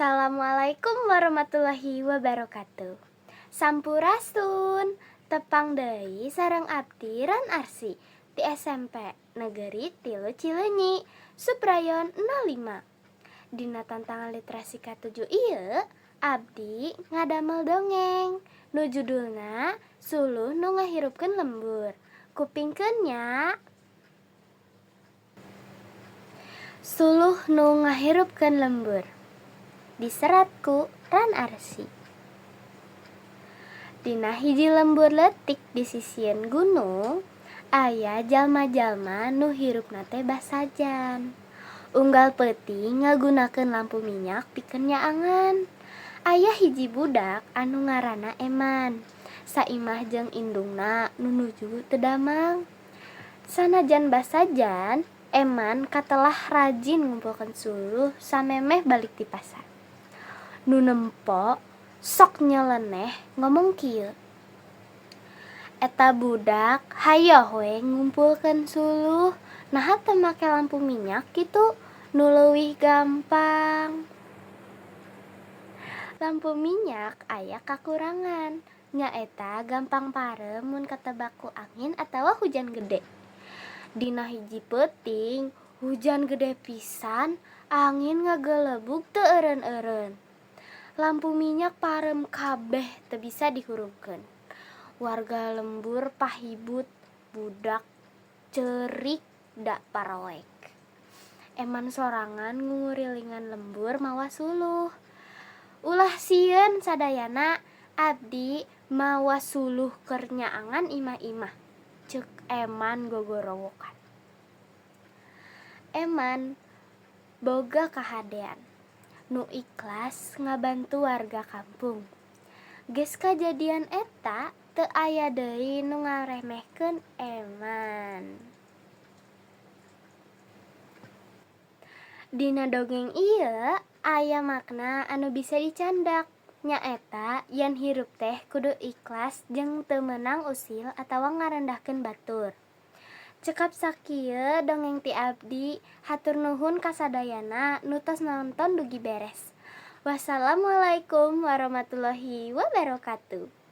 Assalamualaikum warahmatullahi wabarakatuh. Sampurasun. Tepang deui sareng abdi Ran Arsi ti SMP Negeri 3 Cileunyi, Subrayon 05. Dina tantangan literasi ka-7 ieu, abdi ngadamel dongeng nu judulna Suluh Nu Ngahirupkeun Lembur. Kupingkeun nya. Suluh Nu Ngahirupkeun Lembur. Diserat ku Ran Arsi. Dina hiji lembur leutik di sisieun gunung, aya jalma-jalma nu hirupna teh basajan. Unggal peuting ngagunakeun lampu minyak pikeun nyaangan. Aya hiji budak anu ngaranna Eman, saimah jeung indungna nu nuju teu damang. Sanajan basajan, Eman katelah rajin ngumpulkeun suluh samemeh balik ti pasar. Nu nempo sok nyeleneh ngomong kieu, Eta budak hayoh we ngumpulkeun suluh, naha teu make lampu minyak kitu nu leuwih gampang. Lampu minyak aya kakurangan, nyaeta gampang pareum mun katebak ku angin atawa hujan gede. Dina hiji peuting, hujan gede pisan, angin ngagelebug teu eureun-eureun. Lampu minyak pareum kabeh teu bisa dihurungkeun. Warga lembur pahibut, budak ceurik da paroek. Eman sorangan ngungurilingan lembur mawa suluh. Ulah sieun sadayana, abdi mawa suluh keur nyaangan imah-imah, ceuk Eman gogorowokan. Eman boga kahadean, nu ikhlas ngabantu warga kampung. Geus kajadian eta teu aya deui nu ngaremehkeun Eman. Dina dongeng ieu aya makna anu bisa dicandak, nyaeta yen hirup teh kudu ikhlas jeung teu meunang usil atawa ngarendahkeun batur. Cekap sakieu dongeng ti abdi, hatur nuhun ka sadayana nu tos nonton dugi beres. Wassalamualaikum warahmatullahi wabarakatuh.